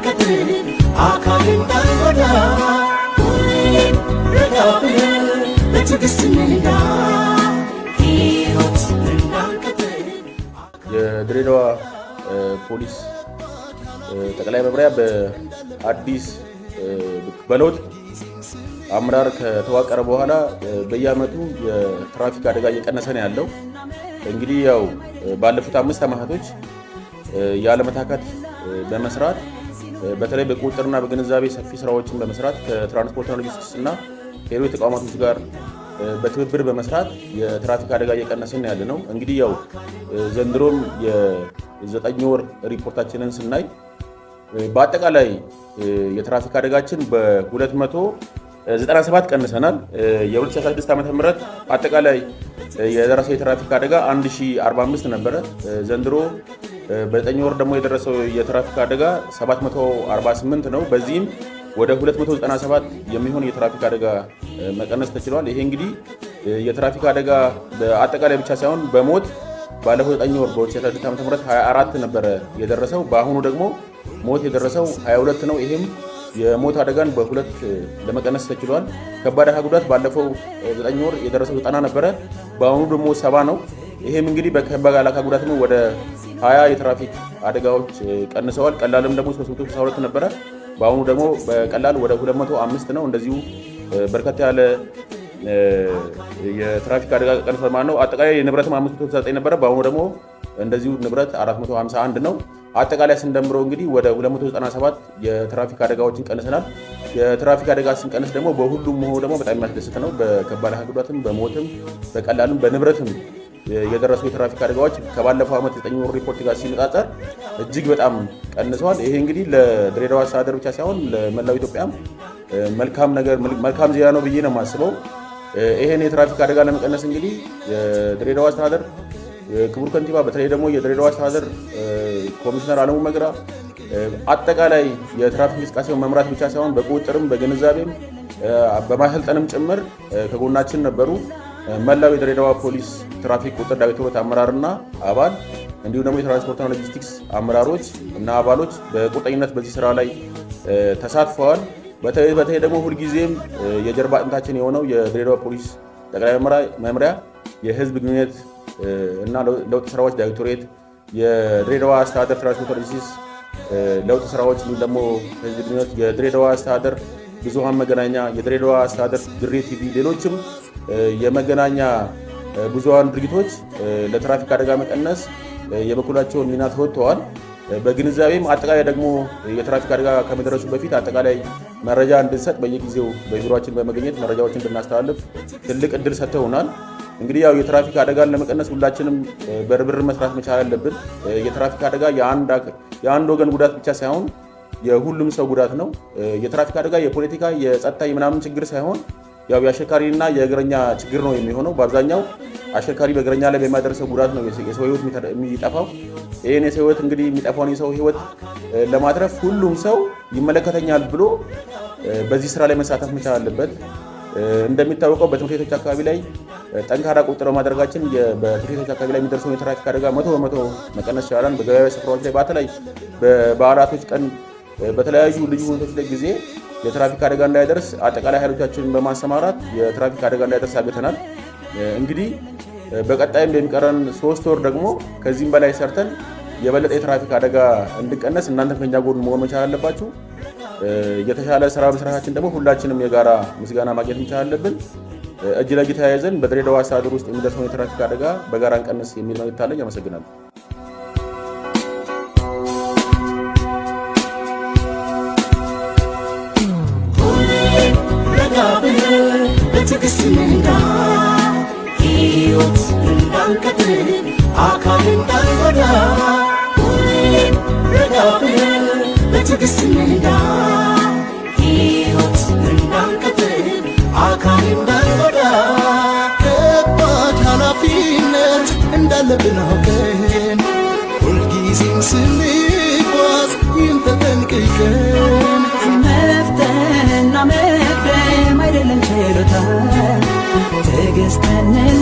እንዳንቀጥል፣ አካል እንዳንጎዳ፣ ሁሌም ረጋ ብለን በትዕግስት እንንዳ። ሕይወት እንዳንቀጥል። የድሬዳዋ ፖሊስ ጠቅላይ መምሪያ በአዲስ በለውጥ አመራር ከተዋቀረ በኋላ በየዓመቱ የትራፊክ አደጋ እየቀነሰ ነው ያለው። እንግዲህ ያው ባለፉት 5 ዓመታቶች ያለመታከት በመስራት፣ በተለይ በቁጥጥርና በግንዛቤ ሰፊ ስራዎችን በመስራት፣ ከትራንስፖርትና ሎጂስቲክስ እና ከሌሎች ተቋማቶች ጋር በትብብር በመስራት የትራፊክ አደጋ እየቀነስን ያለ ነው። እንግዲህ ያው ዘንድሮም የ9 ወር ሪፖርታችንን ስናይ በአጠቃላይ የትራፊክ አደጋችን በ297 ቀንሰናል። የ2016 ዓ.ም አጠቃላይ የደረሰው የትራፊክ አደጋ 1045 ነበረ። ዘንድሮ በ9 ወር ደግሞ የደረሰው የትራፊክ አደጋ 748 ነው። በዚህም ወደ 297 የሚሆን የትራፊክ አደጋ መቀነስ ተችሏል። ይሄ እንግዲህ የትራፊክ አደጋ በአጠቃላይ ብቻ ሳይሆን በሞት ባለፈው 9 ወር በ2016 ዓ.ም 24 ነበረ የደረሰው። በአሁኑ ደግሞ ሞት የደረሰው 22 ነው። ይሄም የሞት አደጋን በሁለት ለመቀነስ ተችሏል። ከባድ አካል ጉዳት ባለፈው 9 ወር የደረሰው 90 ነበረ። በአሁኑ ደግሞ 70 ነው። ይሄም እንግዲህ በከባድ አካል ጉዳት ወደ 20 የትራፊክ አደጋዎች ቀንሰዋል። ቀላልም ደግሞ 362 ነበረ። በአሁኑ ደግሞ በቀላል ወደ 205 ነው። እንደዚሁ በርከት ያለ የትራፊክ አደጋ ቀንሷል ማለት ነው። አጠቃላይ የንብረትም 569 ነበረ። በአሁኑ ደግሞ እንደዚሁ ንብረት 451 ነው። አጠቃላይ ስንደምረው እንግዲህ ወደ 297 የትራፊክ አደጋዎችን ቀንሰናል። የትራፊክ አደጋ ስንቀንስ ደግሞ በሁሉም መሆኑ ደግሞ በጣም የሚያስደስት ነው። በከባድ አካል ጉዳትም፣ በሞትም፣ በቀላልም፣ በንብረትም የደረሱ የትራፊክ አደጋዎች ከባለፈው ዓመት 9 ወር ሪፖርት ጋር ሲነጻጸር እጅግ በጣም ቀንሰዋል። ይሄ እንግዲህ ለድሬዳዋ አስተዳደር ብቻ ሳይሆን ለመላው ኢትዮጵያም መልካም ነገር፣ መልካም ዜና ነው ብዬ ነው የማስበው። ይሄን የትራፊክ አደጋ ለመቀነስ እንግዲህ የድሬዳዋ አስተዳደር ክቡር ከንቲባ፣ በተለይ ደግሞ የድሬዳዋ አስተዳደር ኮሚሽነር አለሙ መግራ አጠቃላይ የትራፊክ እንቅስቃሴውን መምራት ብቻ ሳይሆን በቁጥጥርም፣ በግንዛቤም፣ በማሰልጠንም ጭምር ከጎናችን ነበሩ። መላው የድሬዳዋ ፖሊስ ትራፊክ ቁጥጥር ዳይሬክቶሬት አመራርና አባል እንዲሁም ደግሞ የትራንስፖርትና ሎጂስቲክስ አመራሮች እና አባሎች በቁርጠኝነት በዚህ ስራ ላይ ተሳትፈዋል። በተለይ በተለይ ደግሞ ሁልጊዜም የጀርባ አጥንታችን የሆነው የድሬዳዋ ፖሊስ ጠቅላይ መምሪያ የህዝብ ግንኙነት እና ለውጥ ስራዎች ዳይሬክቶሬት፣ የድሬዳዋ አስተዳደር ትራንስፖርት ሎጂስቲክስ ለውጥ ስራዎች እንዲሁም ደግሞ ህዝብ ግንኙነት፣ የድሬዳዋ አስተዳደር ብዙሃን መገናኛ፣ የድሬዳዋ አስተዳደር ድሬ ቲቪ፣ ሌሎችም የመገናኛ ብዙሃን ድርጅቶች ለትራፊክ አደጋ መቀነስ የበኩላቸውን ሚና ተወጥተዋል። በግንዛቤም አጠቃላይ ደግሞ የትራፊክ አደጋ ከመድረሱ በፊት አጠቃላይ መረጃ እንድንሰጥ በየጊዜው በቢሮአችን በመገኘት መረጃዎችን እንድናስተላልፍ ትልቅ እድል ሰጥተውናል። እንግዲህ ያው የትራፊክ አደጋን ለመቀነስ ሁላችንም በርብርብ መስራት መቻል አለብን። የትራፊክ አደጋ የአንድ ወገን ጉዳት ብቻ ሳይሆን የሁሉም ሰው ጉዳት ነው። የትራፊክ አደጋ የፖለቲካ፣ የጸጥታ፣ የምናምን ችግር ሳይሆን ያው የአሽከርካሪና የእግረኛ ችግር ነው የሚሆነው። በአብዛኛው አሽከርካሪ በእግረኛ ላይ በሚያደርሰው ጉዳት ነው የሰው ሕይወት የሚጠፋው። ይህን የሰው ሕይወት እንግዲህ የሚጠፋውን የሰው ሕይወት ለማትረፍ ሁሉም ሰው ይመለከተኛል ብሎ በዚህ ስራ ላይ መሳተፍ መቻል አለበት። እንደሚታወቀው በትምህርት ቤቶች አካባቢ ላይ ጠንካራ ቁጥጥር በማድረጋችን በትምህርት ቤቶች አካባቢ ላይ የሚደርሰውን የትራፊክ አደጋ 100% መቀነስ ይቻላል። በገበያ ስፍራዎች ላይ፣ በተለይ በበዓላቶች ቀን፣ በተለያዩ ልዩ ሁነቶች ላይ ጊዜ የትራፊክ አደጋ እንዳይደርስ አጠቃላይ ኃይሎቻችንን በማሰማራት የትራፊክ አደጋ እንዳይደርስ አግተናል። እንግዲህ በቀጣይም በሚቀረን 3 ወር ደግሞ ከዚህም በላይ ሰርተን የበለጠ የትራፊክ አደጋ እንድቀነስ እናንተም ከኛ ጎን መሆን መቻል አለባችሁ። የተሻለ ስራ መስራታችን ደግሞ ሁላችንም የጋራ ምስጋና ማግኘት መቻል አለብን። እጅ ለእጅ ተያይዘን በድሬዳዋ አስተዳደር ውስጥ የሚደርሰውን የትራፊክ አደጋ በጋራ እንቀንስ የሚል መልእክት አለኝ። አመሰግናለሁ። ሁሌም ረጋ ብለን በትዕግስት እንንዳ፣ ሕይወት እንዳንቀጥል፣ አካል እንዳንጎዳ፣ ሁሌም ረጋ ብለን በትዕግስት እንንዳ። ሕይወት እንዳንቀጥል፣ አካል እንዳንጎዳ። ከባድ ኃላፊነት እንዳለብን አውቀን ሁልጊዜም ስንጓዝ ይህን ተጠንቅቀን። መፍጠንና መቅደም አይደለም ችሎታ፣ ትዕግስትን።